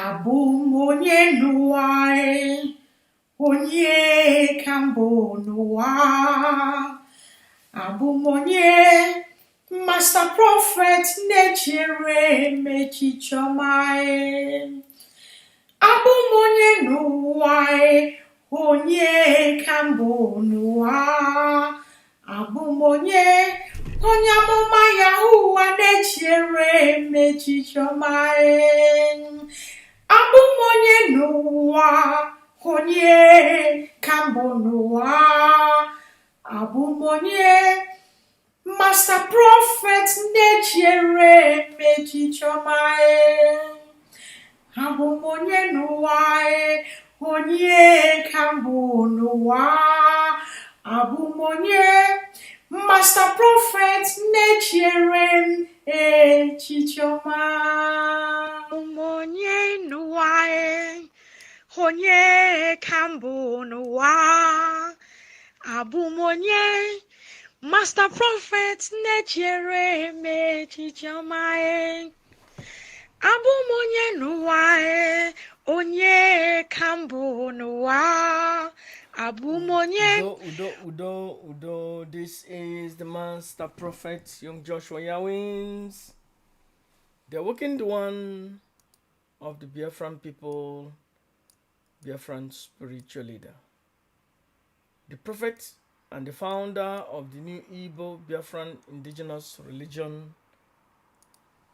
Abụ m onye n'ụwa e, onye ka mbụ n'ụwa. Abụ m onye Master Prophet na-echere m echiche ọma e. Abụ m onye n'ụwa e, onye ka mbụ n'ụwa. Abụ m onye onye amụma ya ụwa na-echere m echiche ọma e. Abụ m onye n'ụwa, onye ka mbụ n'ụwa. Abụ m onye Master Prophet na-echere m echiche ọma e. Abụ m onye n'ụwa e, onye ka mbụ n'ụwa. Abụ m onye Master Prophet na-echere m echiche ọma. Abụ m onye n'ụwa e, onye ka mbụ n'ụwa. Abụ m onye Master Prophet na-echere m echiche ọma e. Abụ m onye n'ụwa e, onye ka mbụ n'ụwa. Abụ m onye Udo, Udo, Udo, Udo. This is the Master Prophet, Young Joshua Yawins, the awakened one of the Biafran people, Biafran spiritual leader, the prophet and the founder of the new Igbo Biafran indigenous religion,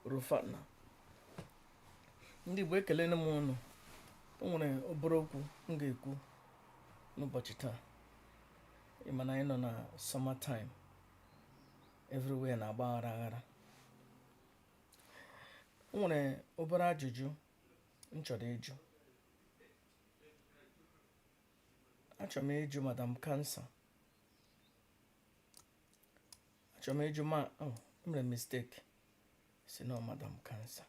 Rufatna. Ndị Igbo, ekelene m ụnụ. O nwere obere okwu m ga-ekwu n'ụbọchị taa. Ị ma na anyị nọ na summer time, everywhere na-agba aghara aghara. O nwere obere ajụjụ m chọrọ ịjụ. Achọrọ m ịjụ Madam Cancer. Achọrọ m ịjụ ma, oh, emere m mistake si na Madam Cancer.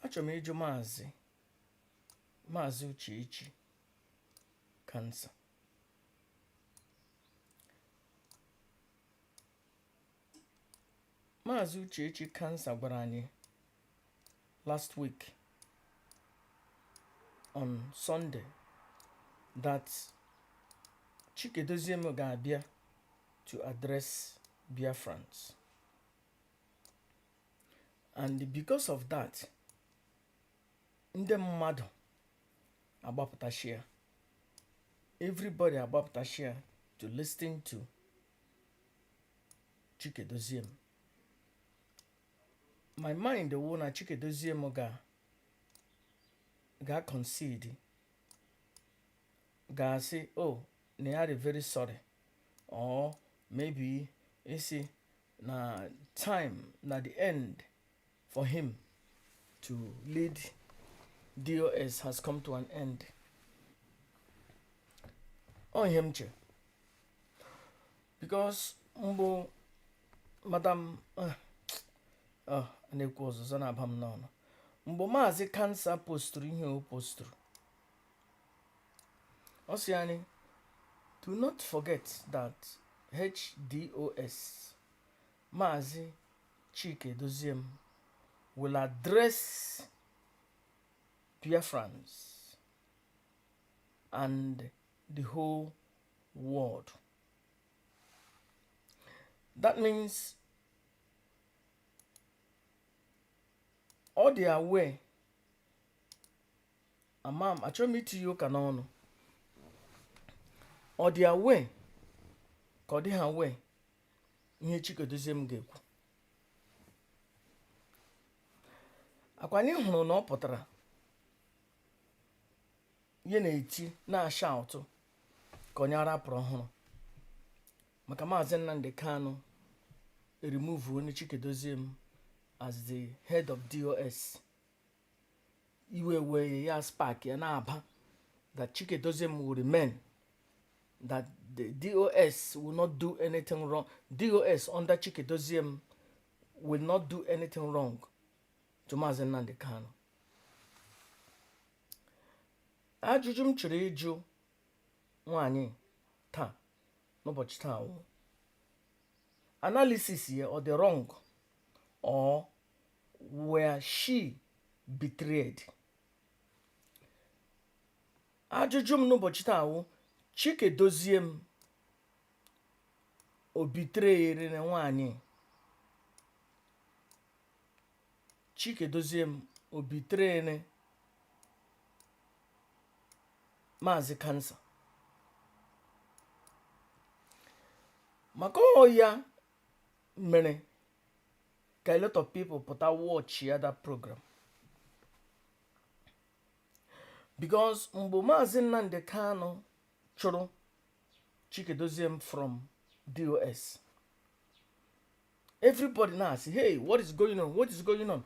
Achọrọ m ịjụ Maazị Uchechi Cancer. Maazị Uchechi Cancer gwara anyị last week on Sunday that Chikedoziem ga-abịa to address Biafrans, and because of that, ndị mmadụ agbapụtashia, everybody agbapụtashia to listen to Chikedoziem. My mind wụ na Chikedoziem ga concede, ga-asị, oh, na ya dị very sorry, or maybe isi na time na the end for him to lead DOS has come to an end. Ọ ihe m che, because mbụ Madam na-ekwu ọzụzụ na-aba m n'ọnụ. Mgbe Maazị Cancer posturu ihe o posturu, ọ sị anyị, "Do not forget that HDOS Maazị Chike Doziem will address Biafrans and the whole world." That means ọ dị aware. Ama m, achọghị m itinye ụka n'ọnụ. Ọ dị aware ka ọ dịghị aware ihe Chikedoziem ga-ekwu. Akwa anyị hụrụ na ọ pụtara ihe na-eti na-asha ụtụ ka onye ara pụrụ ọhụrụ maka Maazị Nnamdi Kanu remove onye Chikedoziem as the head of DOS. Iwe wee ya, spark ya na-aba that Chikedoziem will remain, that the DOS will not do anything wrong. DOS under Chikedoziem will not do anything wrong to Maazị Nnamdi Kanu. Ajụjụ m chọrọ ịjụ nwaanyị taa n'ụbọchị taa wụ, analysis ya ọ dị wrong or were she betrayed? Ajụjụ m n'ụbọchị taa wụ, Chikedozie m o betrayere na nwaanyị? Chikedozie m o betrayere Maazị Kansa? Maka ọ ya mere ka a lot of people pụta watch ya that program, because mgbe Maazị Nnamdi Kanu chụrụ Chikedozie m from DOS, everybody na-asị, "Hey, what is going on? What is going on?"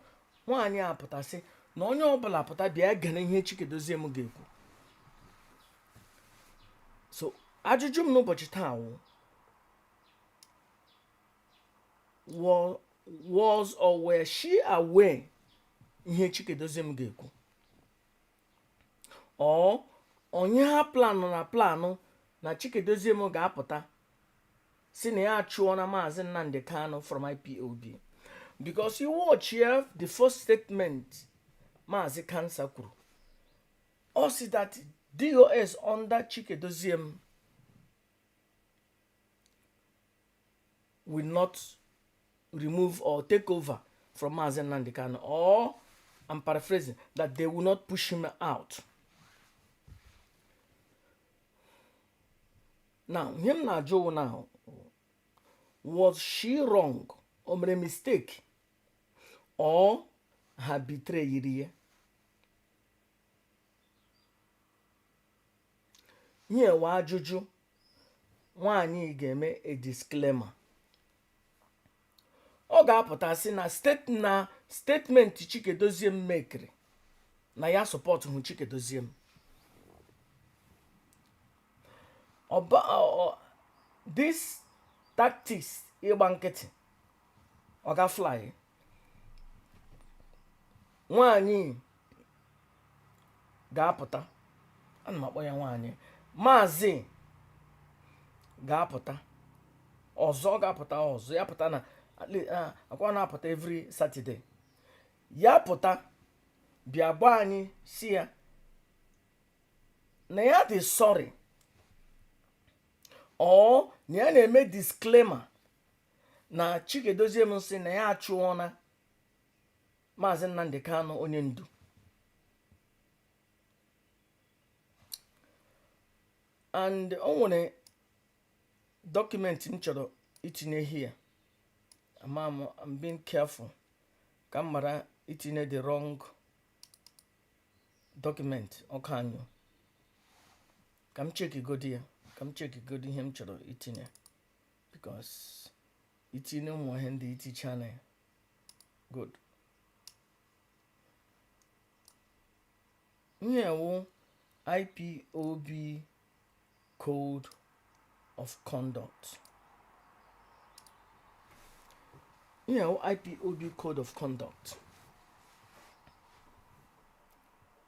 Nwaanyị a pụtasị na onye ọbụla pụta bịa gere ihe Chikedozie m ga-ekwu. So ajụjụ m n'ụbọchị taa wụ, was or were she aware ihe Chikedozie m ga-ekwu, or onye ha planụ na planụ na Chikedozie m ga-apụta si na ya achụọ na Maazị Nnamdi Kanu from IPOB? Because you watch here, the first statement Maazị Kansa kwuru, ọ sị that DOS under Chikedozie m will not remove or take over from Maazị Nnamdi Kanu, or I'm paraphrasing, that they will not push him out. Now, ihe m na-ajụ now, was she wrong? O mere mistake or ha betrayiri ya? Nyewe ajụjụ nwaanyị ga-eme a disclaimer. Ọ ga-apụta sị na state na statement Chikedozie m mekiri na ya support hụ Chikedozie m. Ọba this tactics, ịgba nkịtị, ọ ga fly. Nwaanyị ga-apụta, ana m akpọ ya nwaanyị, maazị ga-apụta ọzọ, ọ ga-apụta ọzọ. Ya pụta na akwa na-apụta every Saturday. Ya pụta bịa gwa anyị si ya na ya dị sorry, or na ya na-eme disclaimer na Chikedozie m sị na ya achụọna Maazị Nnamdi Kanu onye ndu. And o nwere document m chọrọ itinye here. Ama m, I'm being careful ka m mara itinye the wrong document. Ọkụ anyụ ka m checkigodi ya, ka m checkigodi ihe m chọrọ itinye, because itinye ụmụ ihe ndị iticha na ya. Good. Ihe wụ IPOB Code of Conduct. Ihe wụ IPOB Code of Conduct,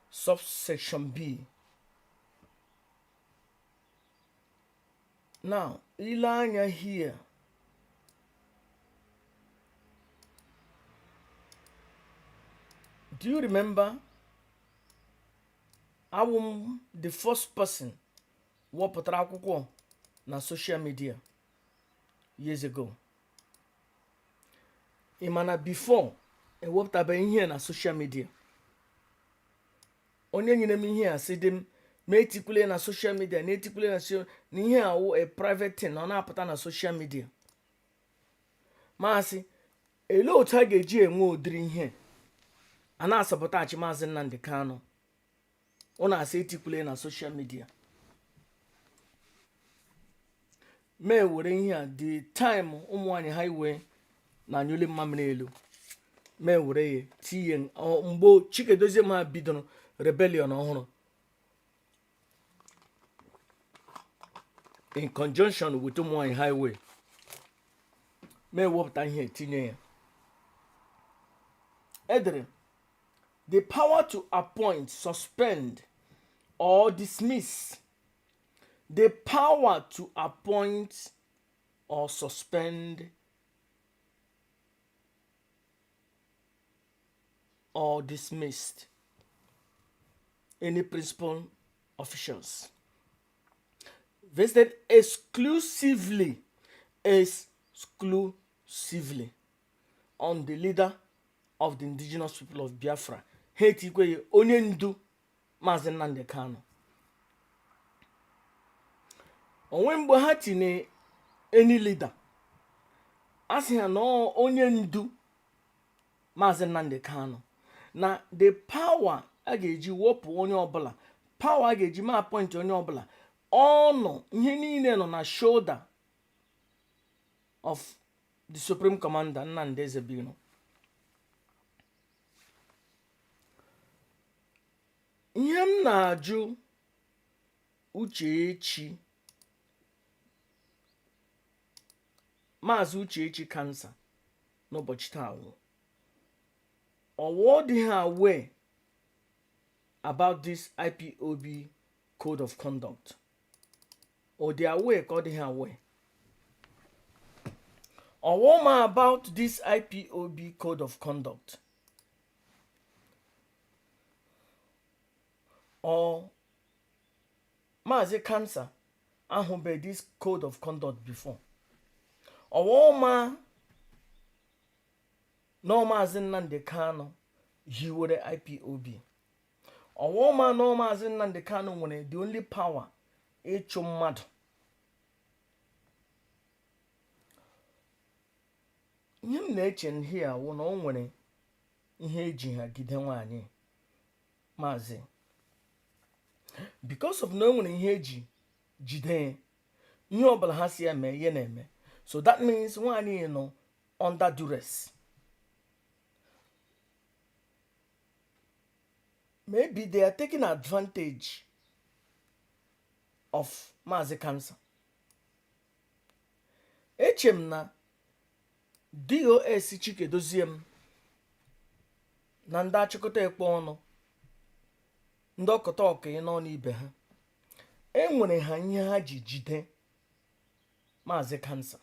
subsection B. Now, ile anya here, do you remember awụ m the first person wepụtara akwụkwọ na social media years ago? Ị ma na before ewepụtabeghị ihe na social media, onye nyere m ihe a sị dị m ma etikwule na social media, na etikwule na social, na ihe a wụ a private thing, na ọ na-apụta na social media. Maasị, elee otu a ga-eji enwe ụdịrị ihe a na-asọpụtachi Maazị Nnamdi Kanu, ọ na-asị etikwule na social media? Mee were ihe a, the time ụmụ nwanyị highway na anyụli mmamịrị elu, mee were ya tinye mgbe Chikedozie ma bidoro rebellion ọhụrụ in conjunction with ụmụ nwanyị highway. Mee wepụta ihe tinye ya, edere, "The power to appoint, suspend or dismiss, the power to appoint or suspend or dismiss any principal Officials, vested exclusively, exclusively on the leader of the Indigenous People of Biafra. Ha etikwe ya onye ndu Maazị Nnamdi Kanu. Onwe mgbe ha tinye any leader, a sị ha na onye ndu Maazị Nnamdi Kanu, na the power a ga-eji wepụ onye ọbụla, power a ga-eji ma appoint onye ọbụla, ọ nọ, ihe niile nọ na shoulder of the supreme commander, Nnamdi Ezebiro. Ihe m na-ajụ Uchechi, Maazị Uchechi Kansa, n'ụbọchị taa wụ, ọwụ ọ dịghị aware about this IPOB code of conduct? Ọ dị aware ka ọ dịghị aware? Ọwụ ma about this IPOB code of conduct? Ọ Maazị Kansa ahụbeghị this code of conduct before? Ọwụ ma na Maazị Nnamdi Kanu hiwere IPOB? Ọwụ ma na Maazị Nnamdi Kanu nwere the only power ịchụ mmadụ? Ihe m na-eche here wụ na o nwere ihe eji ha gide nwaanyị maazị, because of na o nwere ihe eji jide ya, ihe ọbụla ha si ya mee, ihe na-eme. So that means nwaanyị nọ under duress. Maybe they are taking advantage of Maazị Kansa. Eche m na DOS Chikedozie m na ndị achịkọta ekpe ọnụ, ndị ọkọta ọka nọ n'ibe ha, enwere ha ihe ha ji jide Maazị Kansa,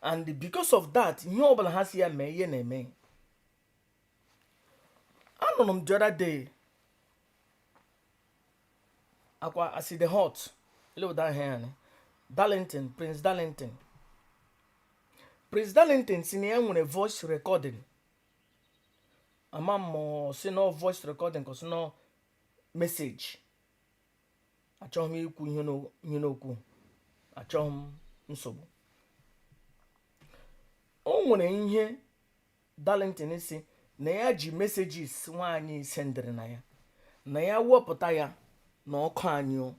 and because of that, ihe ọbụla ha si ya mee, ihe na-eme. Anụrụ m the other day, akwa as the hot ele ụda ahịa ya ni Darlington, Prince Darlington, Prince Darlington si na ya nwere voice recording. Ama m ma ọ si na voice recording ka ọ si na message. Achọghị m ikwu ihe n'okwu, achọghị m nsogbu. O nwere ihe Darlington si na ya ji messages nwaanyị sendịrị na ya, na ya wepụta ya na ọkụ anyị o.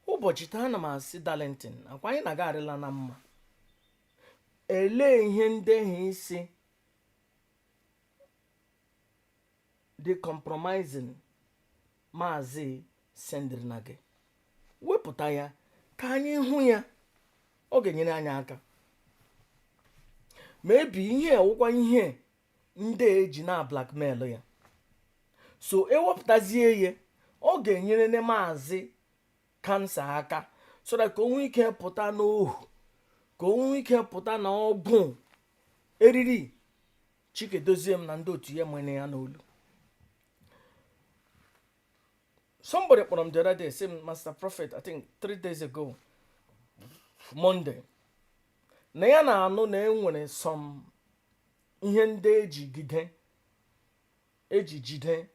Ụbọchị taa, ana m asị Darlington, akwa anyị na-aga arịla na mma, elee ihe ndị ahụ isi dị compromising maazị sendịrị na gị? Wepụta ya ka anyị hụ ya, ọ ga-enyere anyị aka. Maybe ihe ewụkwa ihe ndị eji na blackmail ya, so ewepụtazie ya, ọ ga-enyere ne Maazị Kansa aka, so that ka o nwee ike pụta n'ohu, ka o nwee ike pụta na ọgwụ eriri Chikedozie m na ndị otu ya nwere ya n'olu. Somebody kpọrọ m the other day, sị m, "Master Prophet," I think 3 days ago Monday, na ya na-anụ na enwere some ihe ndị eji jide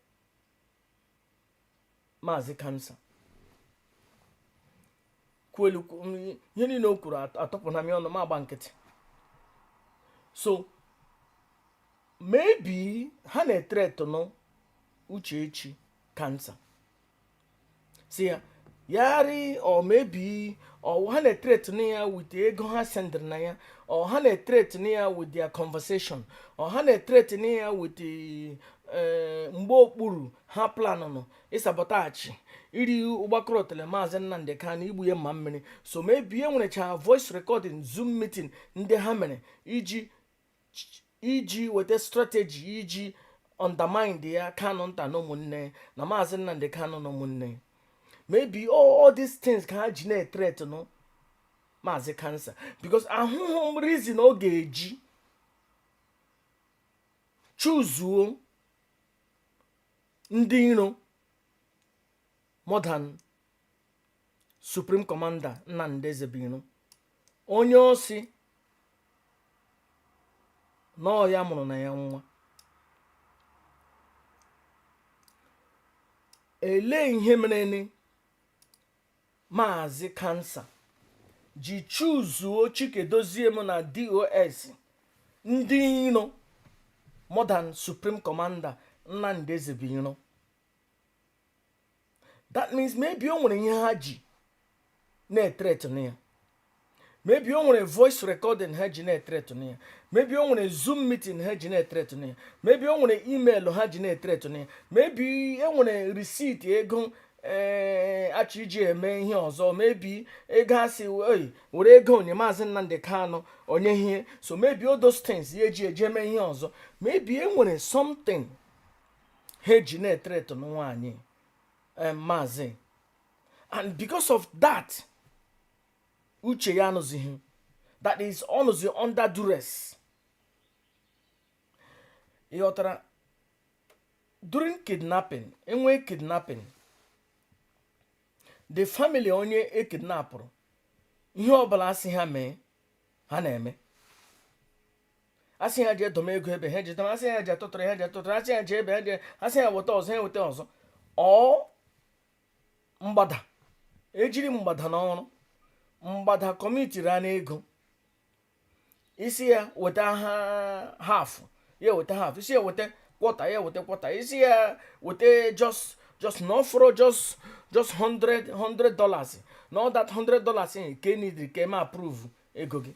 Maazị Kansa. Kwuelu ihe niile o kwuru, atọpụ na m ọnụ, ma agba nkịtị. So maybe ha na-ethreatenụ Uchechi Kansa, si ya yari, or maybe or ha na-ethreaten ya with ego ha sendịrị na ya, or ha na-ethreaten ya with their conversation, or ha na-ethreaten ya with mgbe okpuru ha planụnụ ịsabotage, iri ụgbakọrọtele Maazị Nnamdị Kanu, igbu ya mma mmiri. So maybe e nwerecha voice recording, Zoom meeting ndị ha mere iji weta strategy iji undermine ya, Kanu nta na ụmụnne na Maazị Nnamdị Kanu na ụmụnne. Maybe all these things ka ha ji na-ethreatenụ Maazị Kansa, because ahụhụ m reason ọ ga-eji choosuo ndị iro. More than Supreme Commander Nnamdi Ezebiro, onye osi na ọ ya mụrụ na ya nwa. Elee ihe mere Maazị Kansa ji chuzuo Chikedozie m na DOS, ndị iro, more than Supreme Commander Nnamdi Ezebiro? That means maybe o nwere ihe ha ji na-ethreaten ya. Maybe o nwere voice recording ha ji na-ethreaten ya. Maybe o nwere Zoom meeting ha ji na-ethreaten ya. Maybe o nwere email ha ji na-ethreaten ya. Maybe e nwere receipt ego ee achọ iji eme ihe ọzọ. Maybe ego a sị oyi were ego onye Maazị Nnamdi Kanu onye ihe. So maybe all those things ya eji eji eme ihe ọzọ. Maybe e nwere something ha eji na-ethreaten nwaanyị, maazị, and because of that uche ya anụzighị, that is ọnụzi under duress. Ịghọtara? During kidnapping, enwee kidnapping, the family onye ekidnapụrụ, ihe ọbụla asị ha mee, ha na-eme. Asị ha ji edome ego ebe, ha ji edome. Asị ha ji atụtụrụ, ha ji atụtụrụ. Asị ha ji ebe, ha ji. Asị ha weta ọzọ, ha weta ọzọ. Ọ mgbada ejiri mgbada n'ọrụ, mgbada commitiri ha n'ego. Isi ya weta ha half, ya weta half. Isi ya weta quarter, ya weta quarter. Isi ya weta just na ọfọrọ just hundred hundred dollars, na all that $100 nke nidiri ka eme approve ego gị.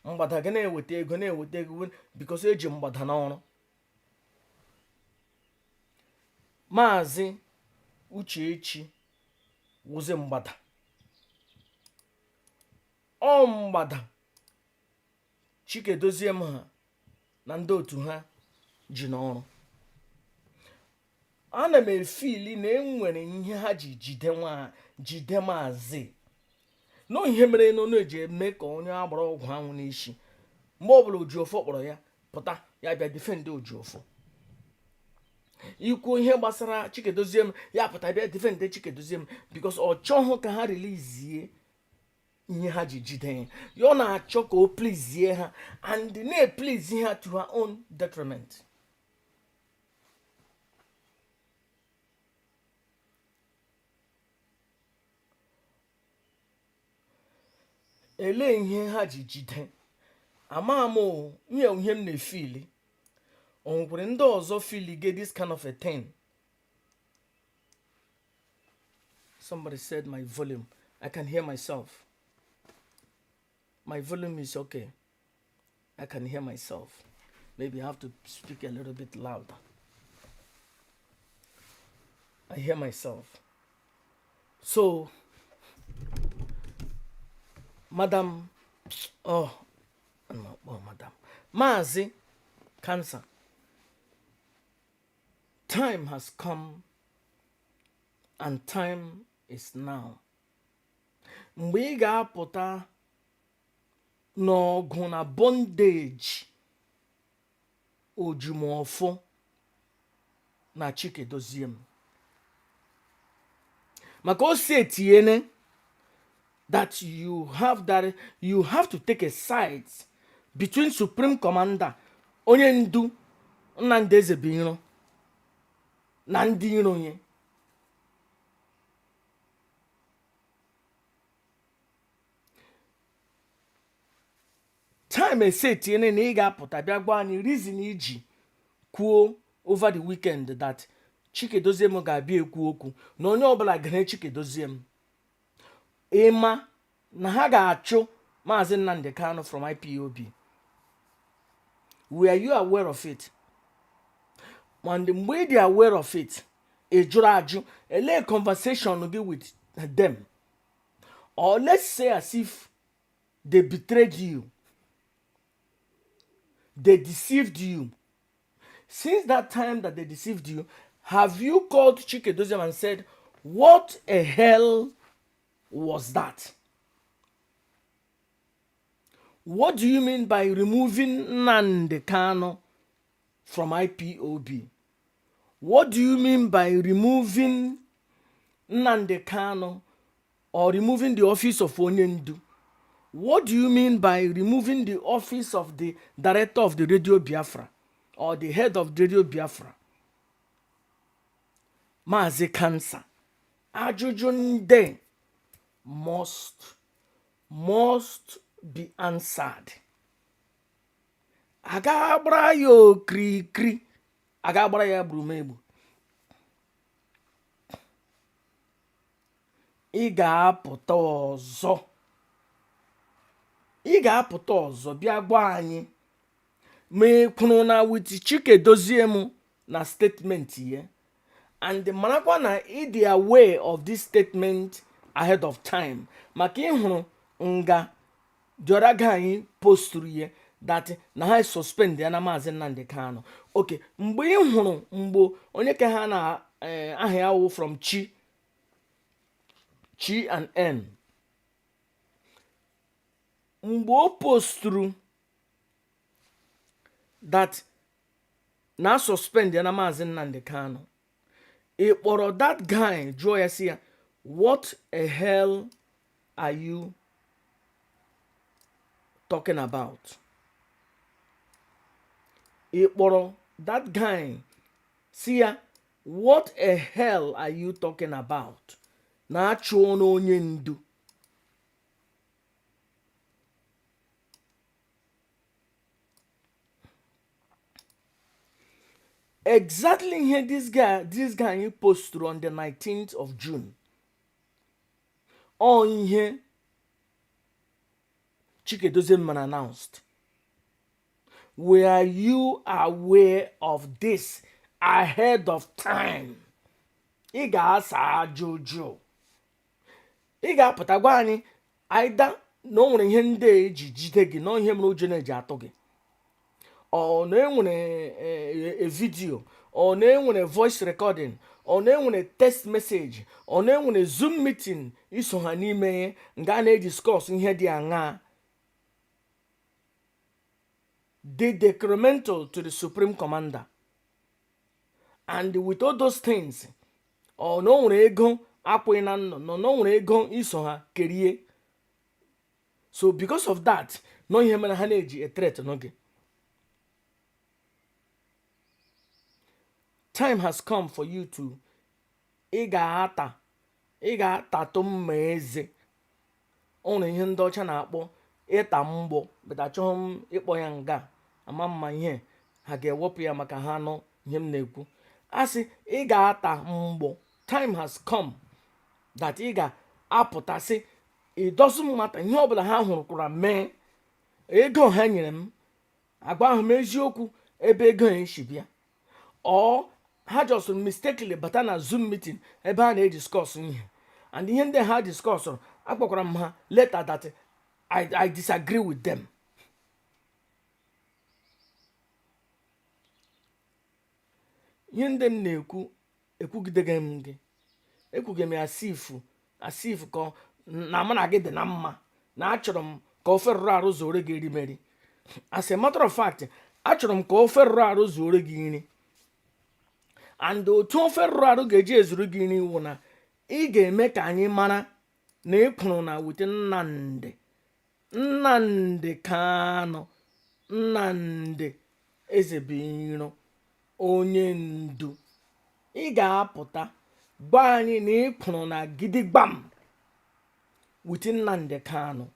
Mgbada gị na-eweta ego, na-eweta ego, because eji mgbada n'ọrụ. Maazị Uchechi wụzi mgbada. Ọ mgbada Chikedozie m ha na ndị otu ha ji n'ọrụ. Ana m efeeli na enwere ihe ha ji jide nwa, jide maazị na ihe mere na eji eme ka onye agbara ọgwụ anwụ n'isi. Mgbe ọbụla Ojiofọ kpọrọ ya pụta, ya bịa defend Ojiofọ. Ikwu ihe gbasara Chikedozie m, ya pụta bịa defend Chikedozie m, because ọ chọghị ka ha releasie ihe ha ji jide ya. Ya ọ na-achọ ka o pleasie ha and na-eplease ha to her own detriment. Elee ihe ha ji jide? Ama m o, ihe m na-efeeli. O nwekwara ndị ọzọ feeli get this kind of a thing? Somebody said my volume. I can hear myself. My volume is okay. I can hear myself. Maybe I have to speak a little bit louder. I hear myself. So Madam, oh no, oh, Madam, Maazị Cancer, time has come and time is now mgbe ị ga-apụta n'ọgụ na bondage Ojumọfọ na Chikedozie m, maka o si etinyene that you have to take a side between Supreme Commander, onye ndu Nnamdi Ezebiro, na ndị iro ya. Time esetiene na ị ga-apụta bịa gwa anyị reason iji kwuo over the weekend that Chikedozie m ga-abịa ekwu okwu na onye ọbụla gere Chikedozie m. Ịma na ha ga-achụ Maazị Nnamdi Kanu from IPOB? Were you aware of it? And mgbe ị dị aware of it, ị jụrụ ajụ? Elee conversation gị with them? Or let's say as if they betrayed you, they deceived you. Since that time that they deceived you, have you called Chikedozie and said, "What a hell was that? What do you mean by removing Nnamdi Kanu from IPOB? What do you mean by removing Nnamdi Kanu or removing the office of onye ndu? What do you mean by removing the office of the director of the Radio Biafra or the head of Radio Biafra? Maazị Kansa, ajụjụ ndị must be answered. A ga-agbara ya okirikiri, a ga-agbara ya gburugburu. Ị ga-apụta ọzọ, ị ga-apụta ọzọ bịa gwa anyị ma ị kwuru na with Chike Dozie m na statement ya, and marakwa na ị dị aware of this statement ahead of time, maka ịhụrụ nga the other guy posturu ya that na ha suspend ya na Maazị Nnamdi Kanu. Okay, mgbe ị hụrụ mgbe onye ka ha na aha ya wụ from Chi Chi and N, mgbe o posturu that na suspend ya na Maazị Nnamdi Kanu, ị kpọrọ that guy jụọ ya, sị ya, "What a hell are you talking about?" Ị kpọrọ that guy si ya, "What a hell are you talking about?" Na-achụ n'onye ndu. Exactly ihe this guy posturu on the 19th of June, ọ ihe Chikedozie man announced. Were you aware of this ahead of time? Ị ga-asa ajụjụ. Ị ga-apụta gwa anyị aida na o nwere ihe ndị a eji jide gị na ihe mere ụjọ na-eji atụ gị, ọ na enwere a video, ọ na enwere voice recording, ọ na enwere text message, ọ na enwere Zoom meeting iso ha n'ime nga a na-ediscuss ihe dị aṅaa dị detrimental to the supreme commander. And with all those things, ọ na o nwere ego akwụghị na nnọ nọ na o nwere ego iso ha kerie. So because of that, nọ ihe mere ha na-eji ethreat n'oge. Time has come for you to ị ga-ata, ị ga-atatụ mma eze. O nwere ihe ndị ọcha na-akpọ ịta mgbọ, but achọghị m ịkpọ ya nga ama mma ihe ha ga-ewepụ ya maka ha nọ ihe m na-ekwu. A sị ị ga-ata mgbọ. Time has come that ị ga-apụta sị it doesn't matter ihe ọbụla ha hụrụ kwara mee. Ego ha nyere m, agwa ahụ m eziokwu ebe ego ha esi bịa. Ọ ha just mistakenly bata na Zoom meeting ebe a na-ediscuss ihe, and ihe ndị ha discuss, akpọkwara m ha later that I disagree with them. Ihe ndị m na-ekwu, ekwugideghị m gị, ekwughị m ya as if ka na mụ na gị dị na mma, na achọrọ m ka ofe rụrụ arụ zuoro gị erimeri. As a matter of fact, achọrọ m ka ofe rụrụ arụ zuoro gị nri, and otu ofe rụrụ arụ ga-eji ezuru gị nri wụ na ị ga-eme ka anyị mara na ị kwuru na wute Nnamdị, Nnamdị Kanụ, Nnamdị Ezebiro, onye ndu. Ị ga-apụta gwa anyị na ị kwuru na gidigbam with Nnamdị Kanụ.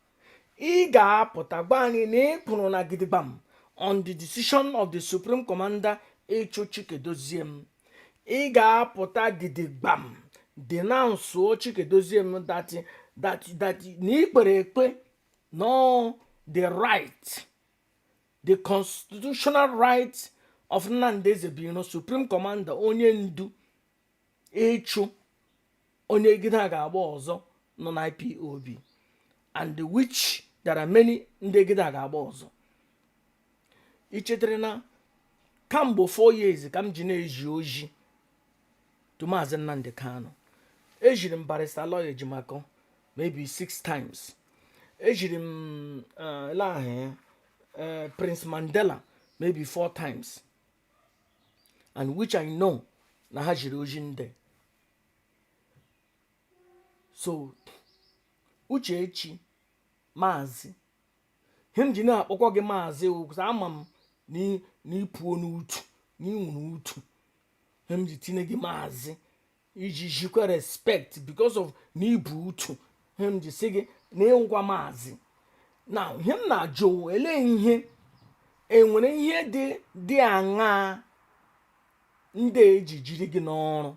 Ị ga-apụta gwa anyị na ị kwuru na gidigbam on the decision of the supreme commander ịchụ Chikedozie m. Ị ga-apụta gidigbam denounce Chikedozie m that na ị kpere ekpe no the right, the constitutional right of Nnamdi Ezebiro, supreme commander, onye ndu, ịchụ onye gide a ga-agba ọzọ nọ na IPOB, and which there are many ndị gide a ga-agba ọzọ. Ị chetara na kamgbe 4 years ka m ji na-eji oji to Maazị Nnamdi Kanu? Ejiri m barrister lawyer Ejimakor maybe six times. Ejiri m ele aha ya, Prince Mandela maybe four times, and which I know na ha jiri oji ndị. So Uchechi, maazị, ihe m ji na-akpọkọ gị maazị wụ ama m na ịpụo n'utu, na ị nwere utu. Ihe m ji tinye gị maazị iji jikwa respect because of na ibu utu. Ihe m ji sị gị na ịwụkwa maazị na ihe m na-ajụ, elee ihe enwere ihe dị aṅaa ndị eji jiri gị n'ọrụ?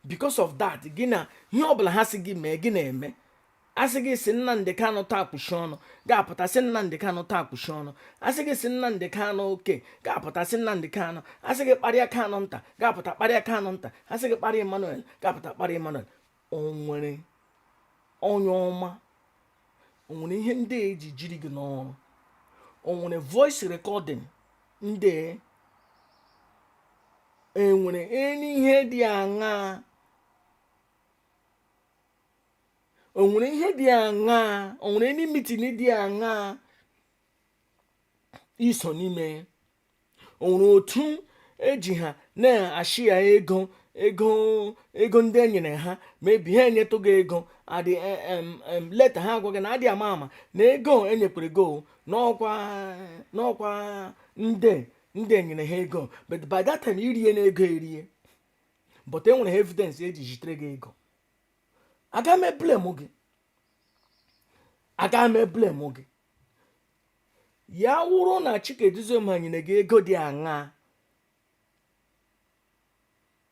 Because of that, gị na ihe ọbụla ha sị gị mee, gị na-eme. Asị gị si Nnamdị Kanụ taa kpuchi ọnụ, ga-apụta sị Nnamdị Kanụ taa kpuchi ọnụ. Asị gị si Nnamdị Kanụ oke, ga-apụta sị Nnamdị Kanụ. Asị gị kparịa Kanụ nta, ga-apụta kparịa Kanụ nta. Asị gị kparịa Emmanuel, ga-apụta kparịa Emmanuel. O nwere onye ọma, o nwere ihe ndị eji jiri gị n'ọrụ? O nwere voice recording ndị enwere any ihe dị aṅaa? O nwere ihe dị aṅaa? O nwere any meeting dị aṅaa iso n'ime? O nwere otu eji ha na-achị ya ego ndị e nyere ha? Mebi ha enyetụ gị ego adị leta, ha agwa gị na adị ama ama na ego enyekwere go n'ọkwa ndị enyere ha ego, but by that time irie na ego erie, but e nwere ha evidence eji jitere gị ego. Aga m eblame gị, aga m eblame gị. Ya wụrụ na Chikedozie nyere gị ego dị aṅaa,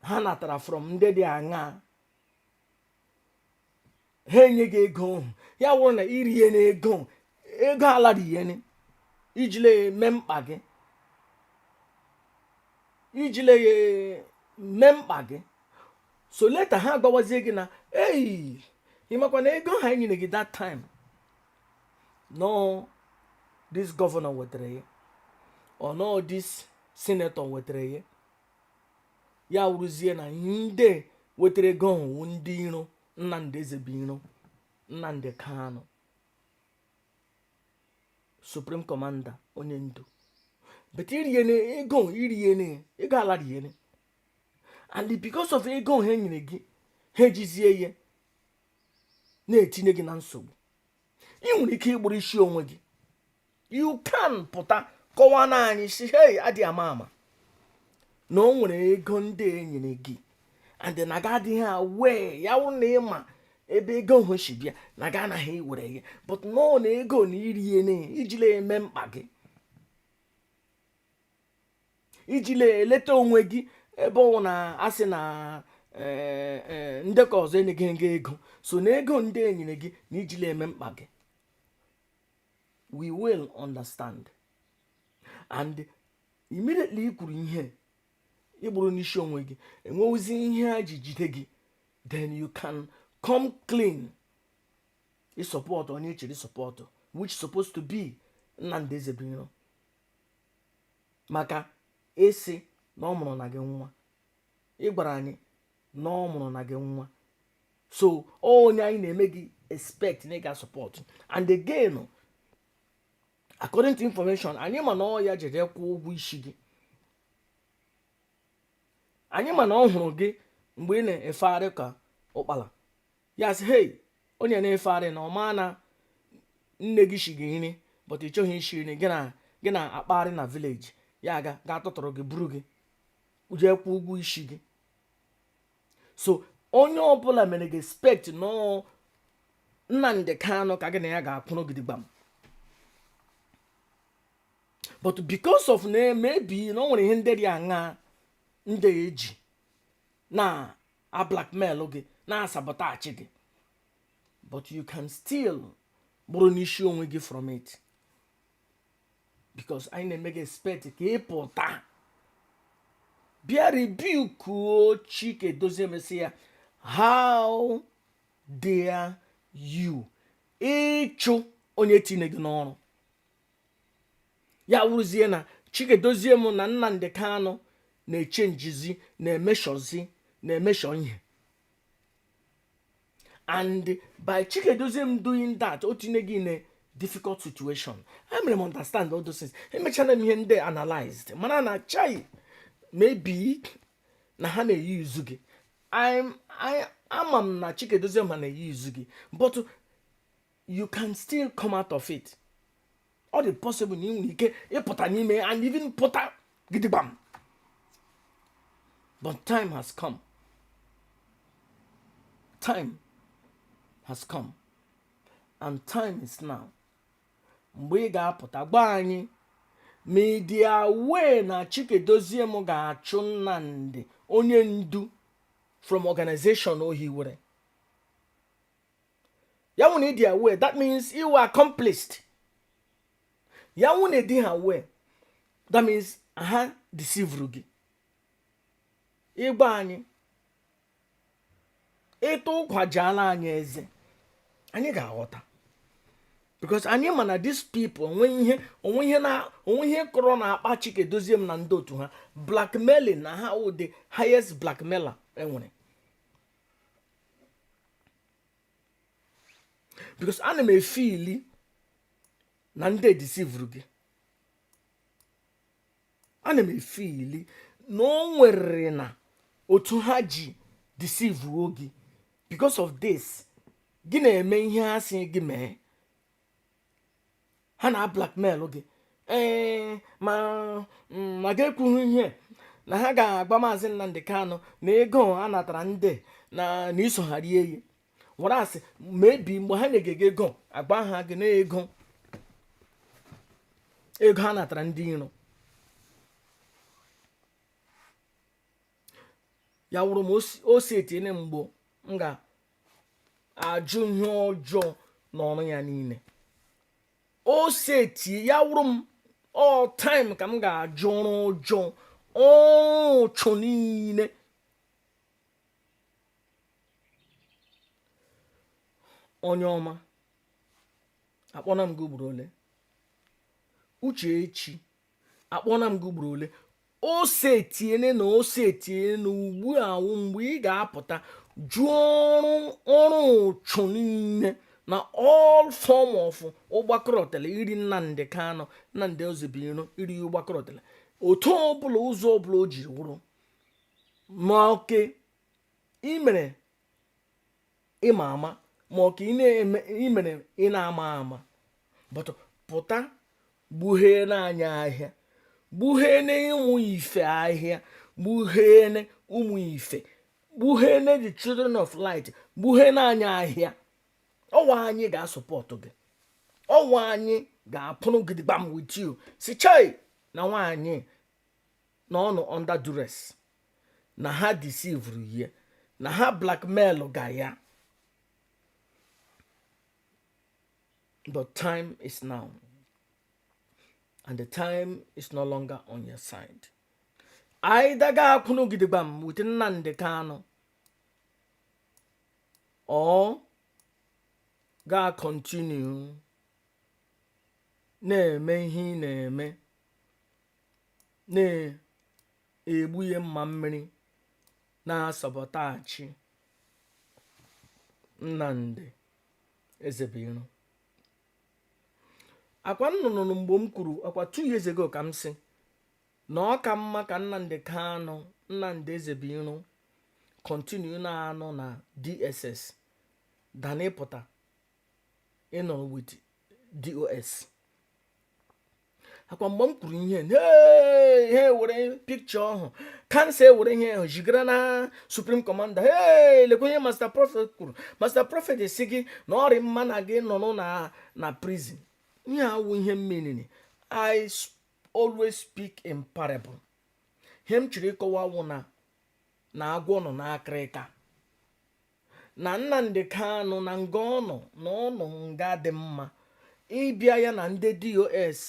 ha natara from ndị dị aṅaa, ha enye gị ego ahụ, ya wụrụ na irie na ego alariyene ijile mee mkpa gị, ijile ya mee mkpa gị. So later ha agbawazie gị na ei, ịmakwa na ego ha enyere gị that time, no, this governor wetara ya, or no, this senator wetara ya. Ya wụrụzie na ndị wetara ego ahụ wụ ndị iro Nnamdi Ezebiro, Nnamdi Kanu, supreme commander, onye ndu. But iriene ego, iriene ego alariene, and because of ego ha nyere gị, ha ejizie ya na-etinye gị na nsogbu. Ị nwere ike igburu isi onwe gị. You can pụta kọwaa na anyị si, hey, adị ama ama na o nwere ego ndị e nyere gị and na ga adịghị awee. Ya wụrụ na ịma ebe ego ahụ si bịa, na ga anaghị ewere ya, but nọ na ego na iriene ijile eme mkpa gị, ijile eleta onwe gị, ebe ọ na asị na ndekọ ọzọ enyeghị gị ego. So na ego ndị e nyere gị na ijile eme mkpa gị, we will understand. And immediately i kwuru ihe ịgburu n'isi onwe gị, enwewuzi ihe a ji jide gị, then you can come clean, ịsupport onye ị chere support, which supposed to be Nnamdi Ezebiro, maka ịsị na ọ mụrụ na gị nwa. Ị gwara anyị na ọ mụrụ na gị nwa, so onye anyị na-eme gị expect na ị ga-support. And again, according to information anyị ma, na ọ ya jere kwụọ ụgwọ isi gị. Anyị ma na ọ hụrụ gị mgbe ị na-efegharị ka ụkpala. Ya sị, hey, onye na-efegharị na ọma na nne gị shi gị nri, but ị chọghị isi nri gị na gị na-akpagharị na village. Ya aga ga tụtụrụ gị, buru gị jee kwụọ ụgwọ isi gị. So onye ọbụla mere gị expect nọọ Nnamdi Kanu ka gị na ya ga-akwụrụ gidigbam, but because of na maybe na o nwere ihe ndị dị aṅa ndị eji na a blackmail gị, na asabotage gị, but you can still bụrụ n'isi onwe gị from it, because anyị na-eme gị expect ka ị pụta bịa rebuke Chike Dozie, mesị ya, how dare you ịchụ onye tinye gị n'ọrụ? Ya wụrụzie na Chike Dozie m na Nnamdi Kanu na-eche njizi, na-emeshozi, na-emesho ihe. And by Chike Dozie m doing that, o tinye gị in a difficult situation. Emere m understand all those things. Emechara m ihe ndị analyzed, mana na chai, maybe na ha na-eyuzu gị. Ama m na Chikedozie ma na-eyi izu gị, but you can still come out of it. Ọ dị possible na ị nwere ike ịpụta n'ime and even pụta gidigbam, but time has come, time has come and time is now mgbe ị ga-apụta gwa anyị ma ị dị aware na Chikedozie m ga-achụ Nnamdi onye ndu from organization o hiwere ya. Nwụ na ị dị aware, that means you were accomplished. Ya nwụ na ịdị ha aware, that means ha deceive gị. Ịgba anyị ịtụ ụkwajala anyị eze, anyị ga-aghọta, because anyị ma na these people onwe ihe na onwe ihe kọrọ na-akpa Chikedozie m na ndị otu ha. Blackmailing na ha wụ the highest blackmailer enwere, because ana m efeeli na ndị deceive gị. Ana m efeeli na o nwere na otu ha ji deceive gị. Because of this, gị na-eme ihe ha si gị mee, ha na blackmail gị. Ee, ma ga ekwughị ihe na ha ga-agba Maazị Nnamdi Kanu na ego a natara ndị na iso ha rie ya were asị maybe mgbe ha nyege ego, agba ha gị na ego ha natara ndị iro ya. Wụrụ m o si etinyere mgbo m ga-ajụ ihe ọjọọ n'ọrụ ya niile o si etie ya. Wụrụ m all time ka m ga-ajụ ọrụ ọjọọ, ọrụ ụchụ niile. Onye ọma, akpọna m gị ugboro ole? Uchechi, akpọna m gị ugboro ole? Ose etiene na ose etiene na ugbu awụ mgbe ị ga-apụta jụọ ọrụ ụchụ niile na all form of ụgbakọrọtele iri Nnamdi Kanu, Nnamdi Ezebiro, iri ụgbakọrọtele otu ọbụla, ụzọ ọbụla o jiri wụrụ, ma oke imere ịma ama, ma ọka ị na-eme imere ị na-ama ama, but pụta gbughee n'anya ahịa, gbughee n'ịmụ ife ahịa, gbughee ụmụ ife, gbughee the children of light, gbughee n'anya ahịa. Ọwa anyị ga-asupport gị, ọwa anyị ga-apụrụ gidigbam with you, si chai na nwaanyị na ọnụ under duress, na ha deceive ya, na ha blackmail ga ya. But time is now and the time is no longer on your side. Either ga-akwụrụ gidigbam with Nnamdi Kanu or ga continue na-eme ihe ị na-eme, na-egbu ihe mma mmiri, na-asabotage Nnamdi Ezebiro. Akwa nnụnụ mgbe m kwuru akwa 2 years ago ka m sị na ọ ka mma ka Nnamdi Kanu, Nnamdi Ezebiro continue na-anọ na DSS than ịpụta ịnọ with DOS. Akwa mgbe m kwuru ihe ihe were picture ọhụ kansa, ewere ihe ahụ jigara na supreme commander. Hey, lekwa ihe Master Prophet kwuru. Master Prophet esi gị na ọrị mma na gị nọ na prison. Ihe awụ ihe mmiri. I always speak in parable. Ihe m chọrọ ịkọwa wụ na agwọ nọ n'akịrịka, na Nnamdi Kanu na nga ọ nọ, na ọ nọ nga dị mma. Ịbịa ya na ndị DOS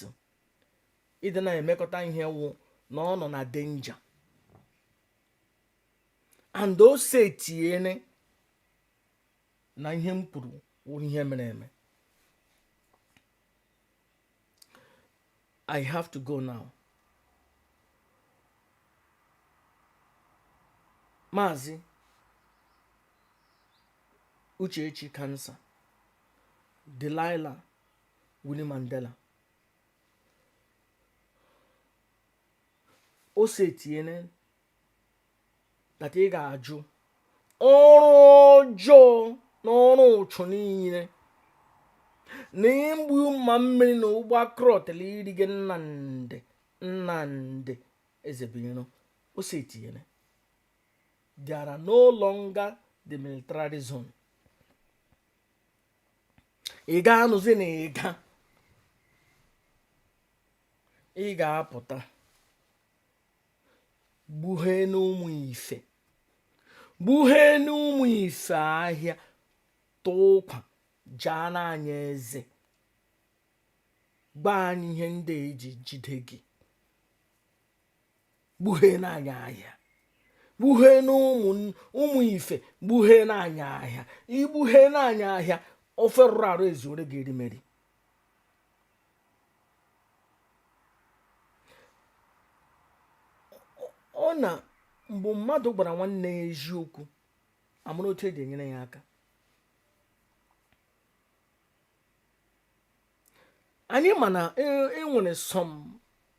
ịdị na-emekọta ihe wụ na ọ nọ na danger, and o setiene na ihe m kwuru wụ ihe mere eme. I have to go now. Maazị Uchechi Cancer, Delilah Winnie Mandela, o setiene that ị ga-ajụ Ọrụ ọjọọ na ọrụ ụchụ niile na igbu mma mmiri na ụgbọ akrọtịla irige Nnamdị Nnamdị Ezebiro o setinyere. There are no longer the military zone. Ị ga-anụzi na ị ga-apụta gbughee n'ụmụ ife, gbughee n'ụmụ ife ahịa, tụkwa jaa n'anya eze, gba anyị ihe ndị eji jide gị. Gbughee n'anya ahịa, gbughee n'ụmụ ụmụ ife, gbughee n'anya ahịa. Igbughee n'anya ahịa, ofe rụrụ arụ ezuore gị erimeri. Ọ na mgbe mmadụ gwara nwanne ya eziokwu, amara otu eji enyere ya aka. Anyị ma na enwere some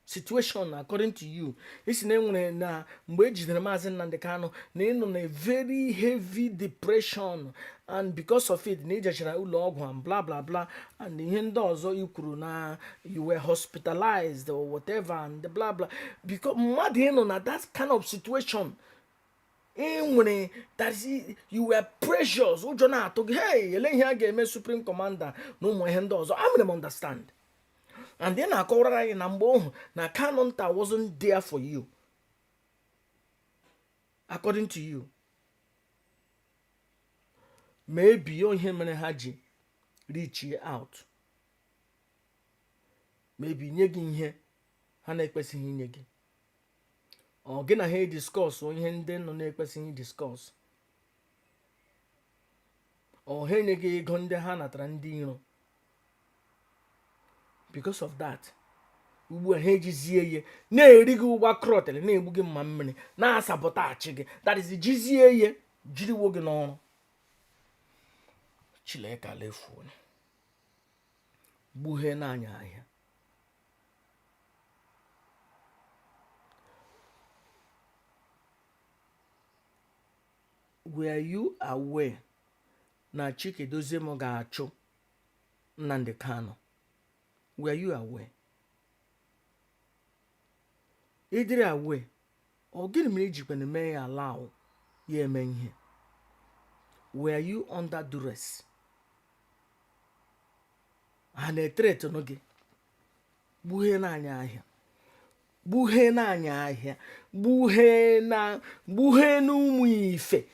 situation, according to you, isi na enwere na mgbe ejidere Maazị Nnamdi Kanu na ịnọ na very heavy depression, and because of it na ijechara ụlọ ọgwụ and bla bla bla, and ihe ndị ọzọ i kwuru na you were hospitalized or whatever and bla bla, because mmadụ ịnọ na that kind of situation enwere that you were precious, ụjọ na-atụ gị, hey, ele ihe a ga-eme supreme commander na ụmụ ihe ndị ọzọ. Amere m understand, and ị na-akọwara anyị na mgbe ohu na Kanu nta wasn't there for you, according to you. Maybe ihe mere ha ji reach out, maybe nye gị ihe ha na-ekwesịghị inye gị, ọ gị na ha discuss ihe ndị nọ na-ekwesịghị discuss, ọ ha enye gị ego ndị ha natara ndị iro. Because of that, ugbu a ha ejizie ihe na-eri gị ụgwọ krọtịrị, na-egbu gị mma mmiri, na-asabọtachi gị, that is, jizie ihe jiriwo gị n'ọrụ. Chileke alefuo, gbughee n'anya ahịa. Were you aware na Chike Doziem ga-achụ Nnamdi Kanu? Were you aware? Ịdịrị aware, ọ gịnị mere ijikwana mee ya allow ya eme ihe? Were you under duress? Ha na-ethreatenụ gị? Gbughee n'anya ahịa, gbughee n'anya ahịa, gbughee na gbughee n'ụmụ ife,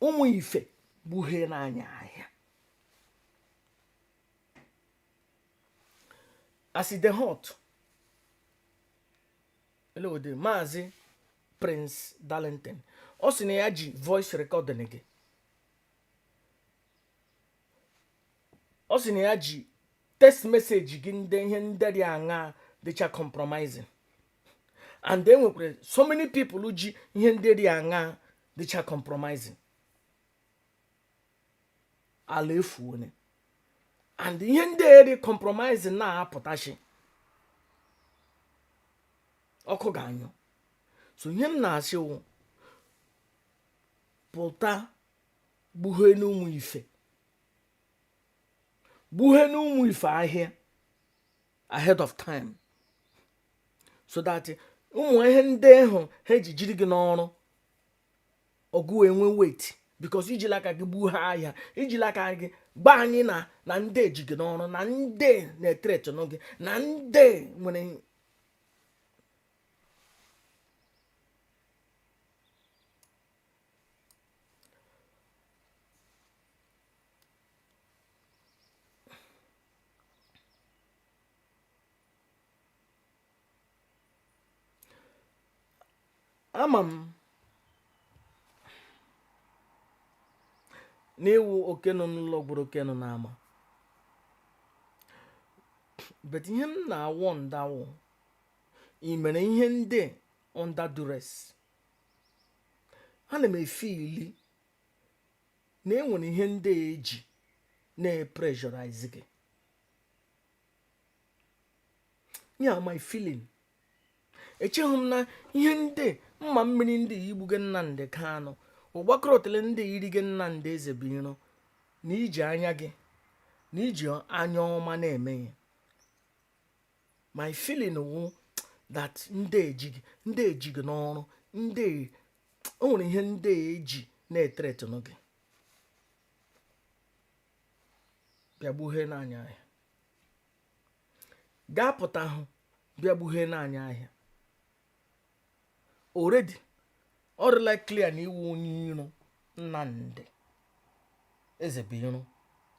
ụmụ ife, gbughee n'anya ahịa. As e dey hot, elewode Maazị Prince Darlington, ọ sị na ya ji voice recording gị, ọ sị na ya ji text message gị, ndị ihe ndị dị aṅaa dịcha compromising, and e nwekwara so many people ji ihe ndị dị aṅaa dịcha compromising. Ala efuone, and ihe ndị dị compromising na-apụtachi, ọkụ ga-anyụ. So ihe m na-asị wụ, pụta gbughee n'ụmụ ife, gbughee n'ụmụ ife ahịa ahead of time, so that ụmụ ihe ndị ahụ ha eji jiri gị n'ọrụ ọgụ enwe weight, because ijila aka gị gbuo ha ahịa, ijila aka gị gba anyị na ndị eji gị n'ọrụ, na ndị na-ethreatenụ gị, na ndị nwere. Ama m na-ewu oke nọ n'ụlọ gburu oke nọ n'ama, but ihe m na-awọ ndawụ, ị mere ihe ndị under duress. Ana m efeeli na enwere ihe ndị eji na-pressurize gị. Ya my feeling, echeghị m na ihe ndị mma mmiri ndị igbuge Nnamdi Kanu. Ụgbakọrọtele ndị yiri gị Nnamdi Ezebiro na iji anya gị na iji anya ọma na-eme ya. My feeling wụ that ndị eji gị, ndị eji gị n'ọrụ, ndị o nwere ihe ndị eji na-ethreaten gị. Bịa gbughee n'anya ahịa, gaa pụta hụ, bịa gbughee n'anya ahịa. Already ọ dịla clear na iwu onye iro Nnamdi Ezebiro,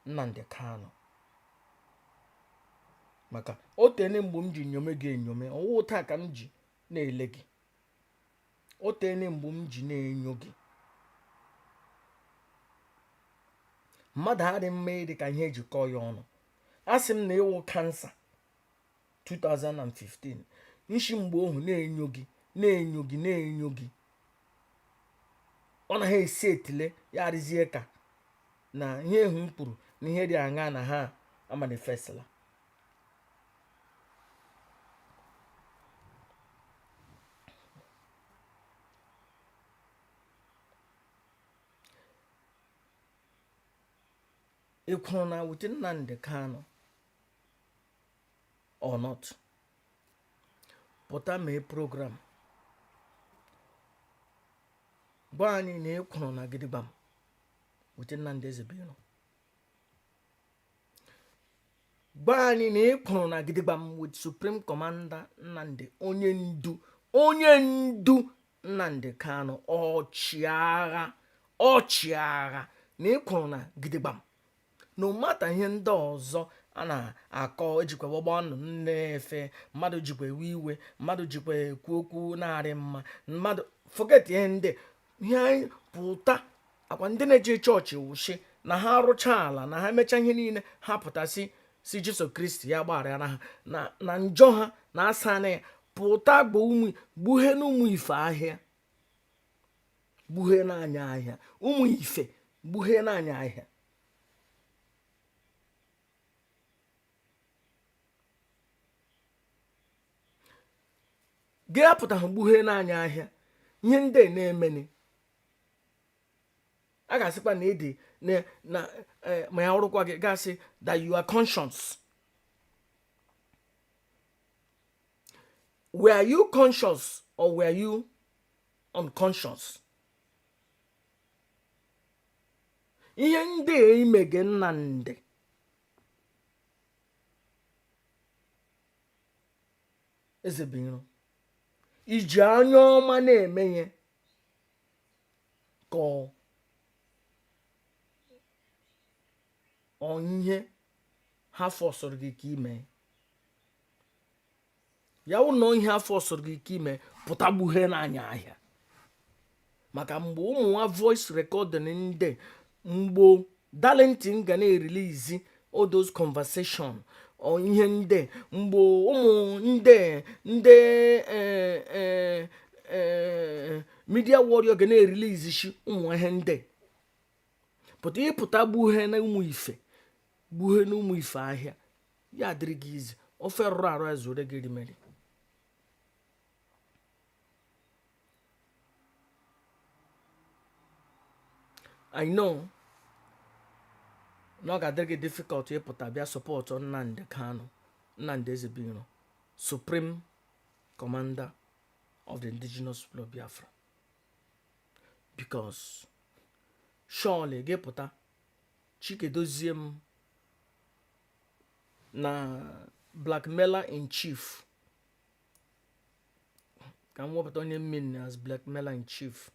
Nnamdi Kanu, maka o tene mgbe m ji nyome gị enyome. Ọwụ taa ka m ji na-ele gị. O tene mgbe m ji na-enyo gị. Mmadụ adị mma ịdị ka ihe ejikọ ya ọnụ. A sị m na ịwụ cancer 2015 nshi mgbe ohu na-enyo gị, na-enyo gị, na-enyo gị. Ọ naghị esi etile ya arịzie ka na ihe ehu m kwuru na ihe dị aṅa na ha amanifestla. Ị kwuru na with Nnamdi Kanu or not, pụta mee program gwa anyị na ị kwuru na gidigbam with Nnamdi Ezebiro. Gwa anyị na ị kwuru na gidigbam with Supreme Commander Nnamdi, onye ndu, onye ndu Nnamdi Kanu, ọchịagha, ọchịagha, na ị kwuru na gidigbam. No matter ihe ndị ọzọ a na-akọ, ejikwa gbagba nnụnụ na-efe, mmadụ jikwa ewe iwe, mmadụ jikwa ekwu okwu na-arị mma mmadụ, forget ihe ndị ihe. Anyị pụta akwa ndị na-eje chọọchị wụshi na ha rụchaa ala na ha emechaa ihe niile, ha pụtasị si Jesu Kristi ya gbaghara ha na njọ ha na asa na ya. Pụta gbuo gbughe na ụmụ ife ahịa, gbughe n'anya ahịa, ụmụ ife, gbughe n'anya ahịa. Gị apụtaghị gbughe n'anya ahịa ihe ndị na-emeni, a ga-asịkwa na ịdị na ma ya ọrụkwa gị gasị that you are conscious. Were you conscious or were you unconscious? Ihe ndị a imege Nnamdi Ezebiro, iji anya ọma na-eme ihe ka ọ ihe ha forceụrụ gị ka ime ya wụ na ihe ha forceụrụ gị ka ime. Pụta gbughe n'anya ahịa, maka mgbe ụmụ nwa voice recording ndị mgbo Darlington ga na-erelease all those conversation or ihe ndị mgbe ụmụ ndị media warrior ga na-erelease shi ụmụ ihe ndị pụta. Ịpụta gbughe na ụmụ ife, gbughe na ụmụ ife ahịa, ya adịrị gị izi ofe rụrụ arụ ezure gị rimeri. I know na ọ ga-adịrị gị difficult ịpụta bịa support Nnamdi Kanu, Nnamdi Ezebiro, Supreme Commander of the Indigenous People of Biafra, because surely gị pụta, Chikedozie m na blackmailer in chief, ka m wepụta onye mmiri as blackmailer in chief.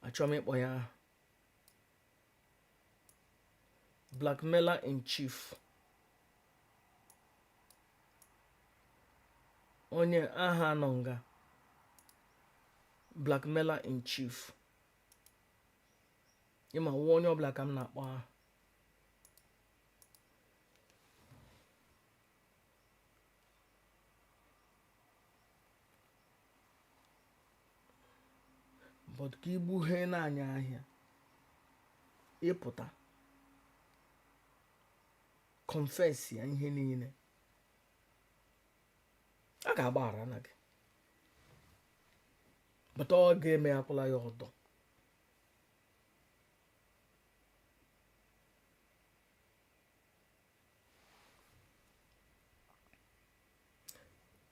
Achọrọ m ịkpọ ya aha blackmailer in chief. Onye aha nọ nga blackmailer in chief, ịma nwa onye ọbụla ka m na-akpọ aha. But ka igbughe n'anya ahịa, ịpụta confess ya ihe niile, a ga-agbaghara na gị, but ọ ga-eme akwụla ya ọdọ.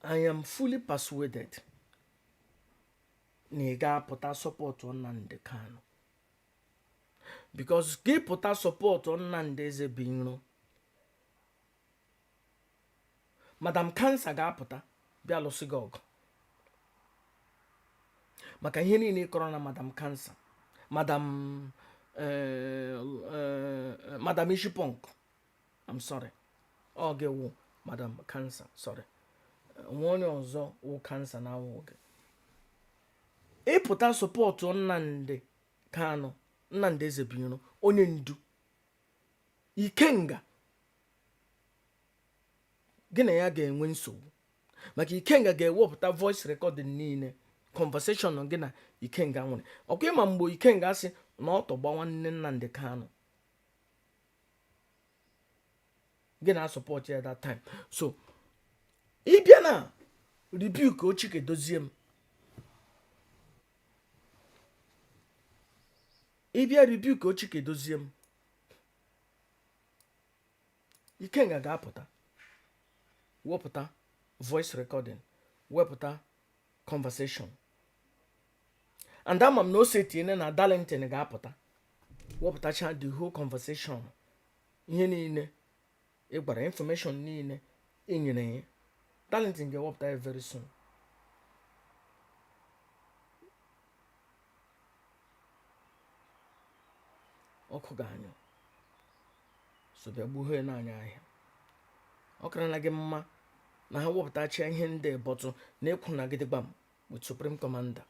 I am fully persuaded na ị ga-apụta support Nnamdi Kanu, because gị pụta support Nnamdi Ezebiro, Madam Cancer ga-apụta bịa lụsị gị ọgụ maka ihe niile ị kọrọ na Madam Cancer, Madam Madam Ishipunk. I'm sorry, ọ gị wụ Madam Cancer. Sorry, nwe onye ọzọ wụ cancer na awụ gị. Ịpụta support Nnamdi Kanu, Nnamdi Ezebiro, onye ndu Ikenga, gị na ya ga-enwe nsogbu, maka Ikenga ga-ewepụta voice recording niile, conversation gị na Ikenga nwere. Ọkwa ịma mgbe Ikenga sị na ọ tọgba nwanne Nnamdi Kanu, gị na support ya that time. So ịbịa na rebuke Chike Dozie m, ịbịa rebuke Chike Dozie m, Ikenga ga-apụta wepụta voice recording, wepụta conversation. And ama m na ose tinye na Darlington ga-apụta wepụtacha the whole conversation, ihe niile ị gwara, information niile ị nyere ya. Darlington ga-ewepụta ya very soon. Ọkụ ga-anyụ, so bịa gbuo n'anya ahịa. Ọ kara na gị mma na ha wepụtacha ihe ndị bọtụ na ịkwụ na gidigbam with Supreme Commander.